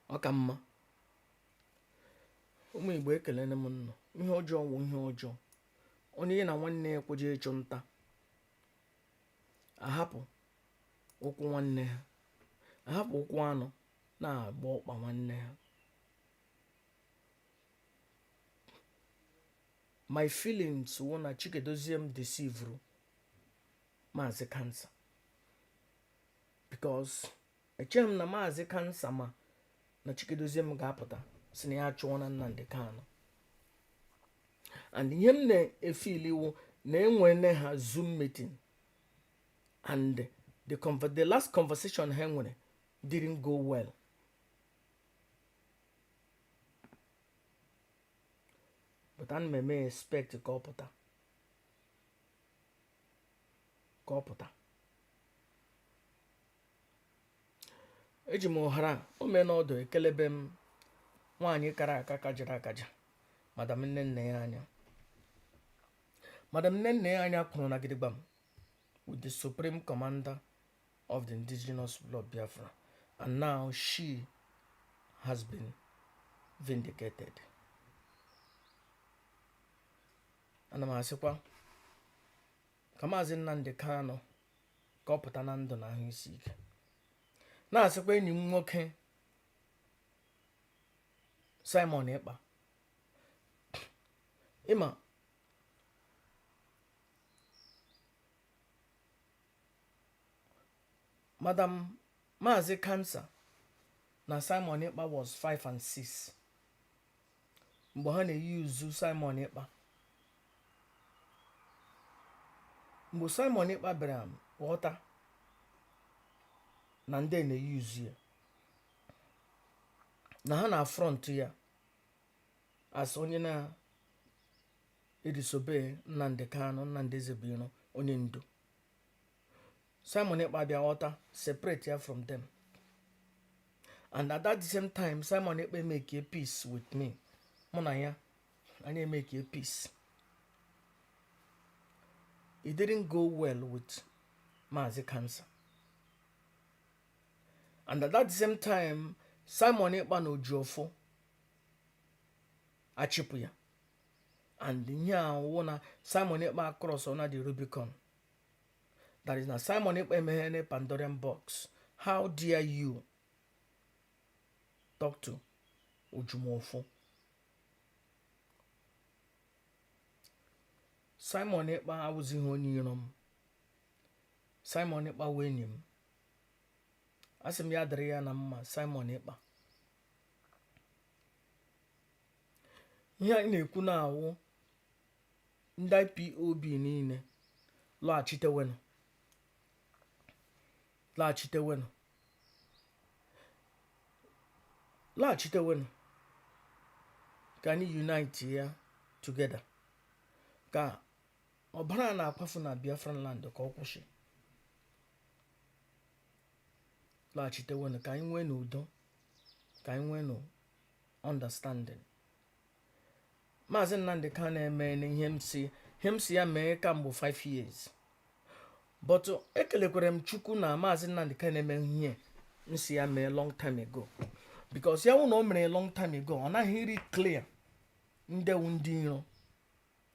Ọ ka mma. Ụmụ Igbo, ekelene m nnụ. Ihe ọjọọ wụ ihe ọjọọ. Onye ya na nwanne ya kweje ịchụ nta ahapụ ụkwụ nwanne ha, ahapụ ụkwụ anụ na-agba ọkpa nwanne ha. My feelings wụ na Chikedozie m deceived Maazị Cancer, because echeghị m na Maazị Cancer ma na Chikedozie m ga-apụta si na ya achụọ na Nnamdi Kanu. And ihe m na-efeel wụ na enwere ha Zoom meeting, and the last conversation ha nwere didn't go well. But ana m eme expect ka ọ pụta, ka ọ pụta. Eji m ohere a o mee n'ọdụ ekelebe m nwaanyị kara aka, kajara akaja, Madam Nne Nne ya anya. Madam Nne Nne ya anya kwuru na gidigbam with the Supreme Commander of the Indigenous People of Biafra, and now she has been vindicated. Ana m asịkwa ka Maazị Nnamdi Kanu ka ọ pụta na ndụ na ahụ isi ike. Na-asịkwa enyi m nwoke Simon Ekpa, ịma Madam Maazị Cancer na Simon Ekpa was 5 and 6 mgbe ha na-eyuzu Simon Ekpa. Mgbe Simon Ekpa bịara ghọta na ndị na-eyuzu ya, na ha na front ya as onye na-edisobe Nnamdi Kanu, Nnamdi Ezebiro, onye ndu, Simon Ekpa bịa ghọta, separate ya from them. And at that same time, Simon Ekpa make a peace with me. Mụ na ya anyị make a peace. It didn't go well with Maazị Cancer. And at that same time, Simon Ekpa na Ojiọfọ achịpụ ya. And ihe a wụ na Simon Ekpa cross na the Rubicon. That is na Simon Ekpa emeghere Pandorian box. How dare you talk to Ojumọfọ? Simon Ekpa awụzighị onye iro m. Simon Ekpa wụ enyi m. Asị m ya dịrị ya na mma. Simon Ekpa, ihe anyị na-ekwu na-awụ ndị IPOB niile lọghachitewenụ. Laghachitewenụ, laghachitewenụ ka anyị unite ya together, ka ọbara a na-akwafu na Biafran land ka ọ kwụsị. Laghachitewenụ ka anyị nwee n'udo, ka anyị nwee no understanding. Maazị Nnamdi Kanu eme ihe m si ya mee kamgbe 5 years, but ekelekwara m Chukwu na Maazị Nnamdi Kanu eme ihe m si ya mee long time ago, because ya wụ na o mere long time ago, ọ naghị iri clear ndewu ndị iro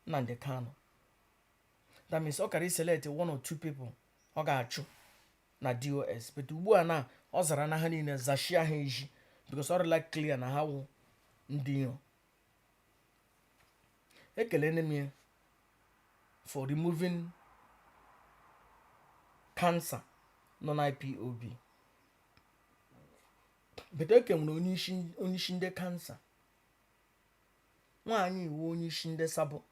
Nnamdi Kanu. That means ọ kara select one or two people ọ ga-achụ na DOS, but ugbu a na ọ zara na ha niile, zachia ha ezi, because ọ rịla clear na ha wụ ndị iro. Ekelene m ya for removing cancer nọ na IPOB, but eke nwere onyeisi ndị cancer, nwaanyị iwu onyeisi ndị sabo.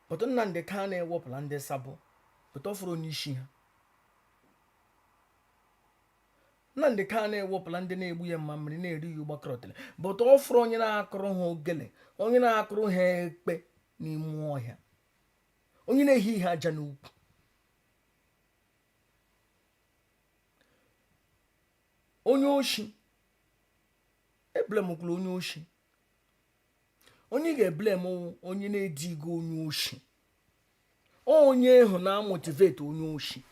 But Nnamdi Kanu ewepụla ndị sabo, but ọ fụrụ onyeisi ha. Nnamdi Kanu ewepụla ndị na-egbu ya mma mmiri, na-eri ya ụgbakọrọtele, but ọ fụrụ onye na-akụrụ ha ogele, onye na-akụrụ ha ekpe n'ime ọhịa, onye na-ehi ihe aja n'ukwu. Onye oshi eblamekwula onye oshi. Onye ị ga-eblame, onye na-edigo onye oshi, onye ahụ na-amotivate onye oshi.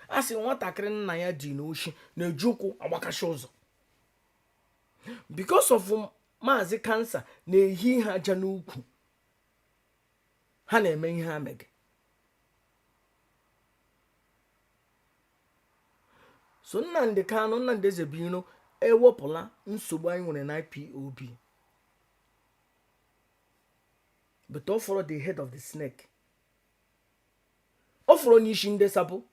A sị nwatakịrị nna ya dị n'oshi na-eji ụkwụ agbakashi ụzọ. Because of Maazị Kansa na-ehi ha aja n'ukwu, ha na-eme ihe ha mege. So Nnamdi Kanu, Nnamdi Ezebiro ewepụla nsogbu anyị nwere na IPOB, but ọ fọrọ the head of the snake, ọ fọrọ onye isi ndị sabo,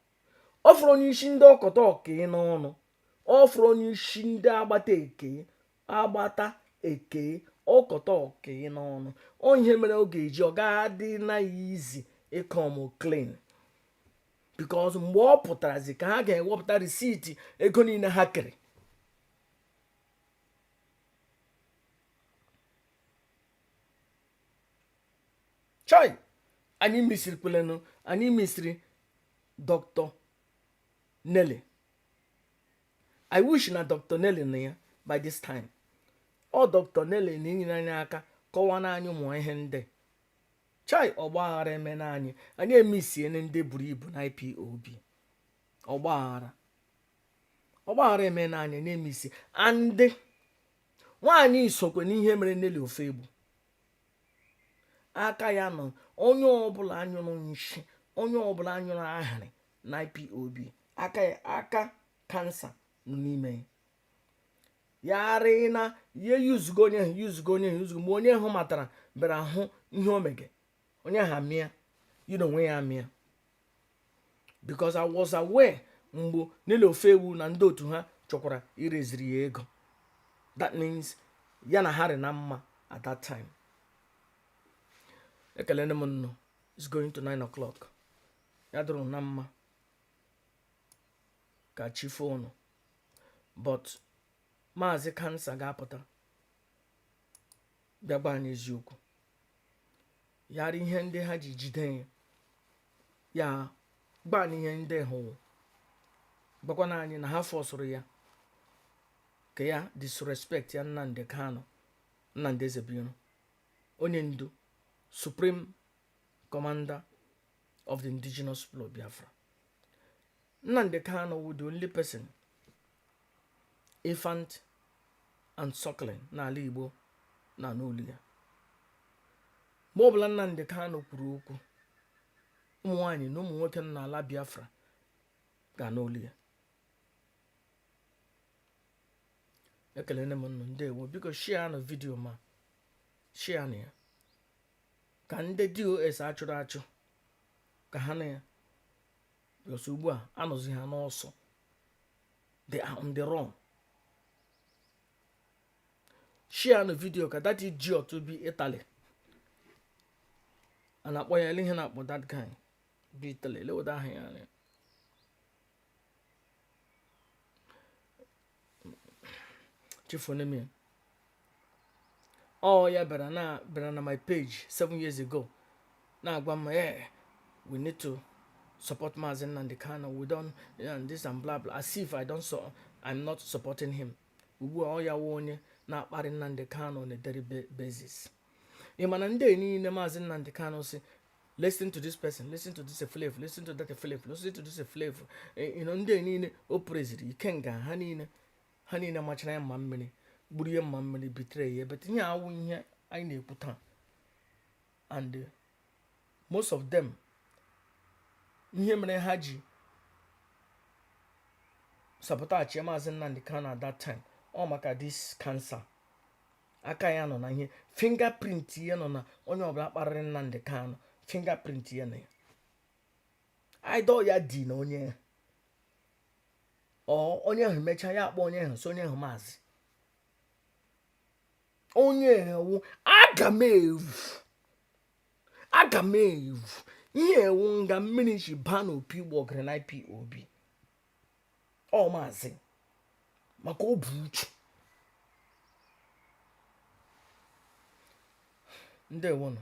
ọ fọrọ onye isi ndị ọkọta ọka n'ọnụ, ọ fọrọ onye isi ndị agbata eke, agbata eke ọkọta ọka n'ọnụ. Ọ ihe mere ọ ga-eji ọ ga-adị na ya izi ịcome clean, because mgbe ọ pụtarazi ka ha ga-ewepụta receipt ego niile ha kere. Chai, anyị misiri kwelenụ, anyị misiri Dr. Nelly. I wish na Dr. Nelly na ya by this time. Ọ Dr. Nelly na-enyere anyị aka kọwaa n'anyị ụmụ ihe ndị. Chai, ọgbaghara eme na anyị, anyị emisiene ndị buru ibu na IPOB. Ọgbaghara, ọgbaghara eme na anyị na-emisi. Andị nwaanyị sokwe n'ihe mere Nelly Ofegbu, aka ya nọ. Onye ọbụla anyụrụ nshi, onye ọbụla anyụrụ ahịrị na IPOB, aka ya, aka kansa nọ n'ime ya. Ya rịị na ya yuzugo onye ahụ, yuzugo onye ahụ, yuzugo. Mgbe onye ahụ matara, bịara hụ ihe o mege, onye ahụ amịa yi na onwe ya amịa, because I was aware mgbe Nelly Ofegbu na ndị otu ha chọkwara ireziri ya ego. That means ya na ha rị na mma at that time. Ekelene m nnụ. It's going to 9 o'clock. Ya dụrụ na mma ka chi fonu, but Maazị Kansa ga-apụta bịa gwa anyị eziokwu yara ihe ndị ha ji jide ya. Ya gwa anyị ihe ndị hụ, gwakwana anyị na ha forceụrụ ya ka ya disrespect ya Nnamdi Kanu, Nnamdi Ezebiro, onye ndu, supreme commander of the Indigenous People of Biafra. Nnamdi Kanu wụ the only person infant and suckling n'ala Igbo na n'olu ya. Mgbe ọbụla Nnamdi Kanu kwuru okwu, ụmụ nwanyị na ụmụ nwoke nọ n'ala Biafra ga n'olu ya. Ekelene m nnụ. Ndewo. Biko share nụ video, ma share nụ ya ka ndị DOS achụrụ achụ ka ha na ya, because ugbu a anọzi ha n'ọsọ. They are on the run. Share nụ video ka that idiot bi Italy a na-akpọ ya, ele ihe na-akpọ that guy bi Italy, eleweda aha ya anya. Chefuone m ya. Ọ ya bịara na my page 7 years ago na-agwa m, "Eh, we need to support Mazi Nnamdi Kanu. We don't and this and blah blah," as if I don't, so I'm not supporting him. Ugbu a, ọ ya wụ onye na-akparị Nnamdi Kanu on a daily basis. Ị mana ndị niile Maazị Nnamdi Kanu si, "Listen to this person, listen to this slave, listen to that slave, listen to this slave." Ndị niile o preziri ikenga ha niile, ha niile machara ya mma mmiri, gburu ihe mma mmiri, bitere ya. But ihe awụ ihe anyị na-ekwu taa. And most of them, ihe mere ha ji sabotage Maazị Nnamdi Kanu at that time, ọ maka this cancer. Aka ya nọ na ihe, fingerprint ya nọ na onye ọbụla kparịrị Nnamdi Kanu, fingerprint ya na ya idol ya dị na onye ọ onye ahụ mechaa ya akpọ onye ahụ, so onye ahụ maazị onye ewu aga m evu, aga m evu ihe ewu nga mmiri ji baa n'opi ụgbọgịrị na IPOB. Ọ maazị maka o bu uchu. Ndewonụ.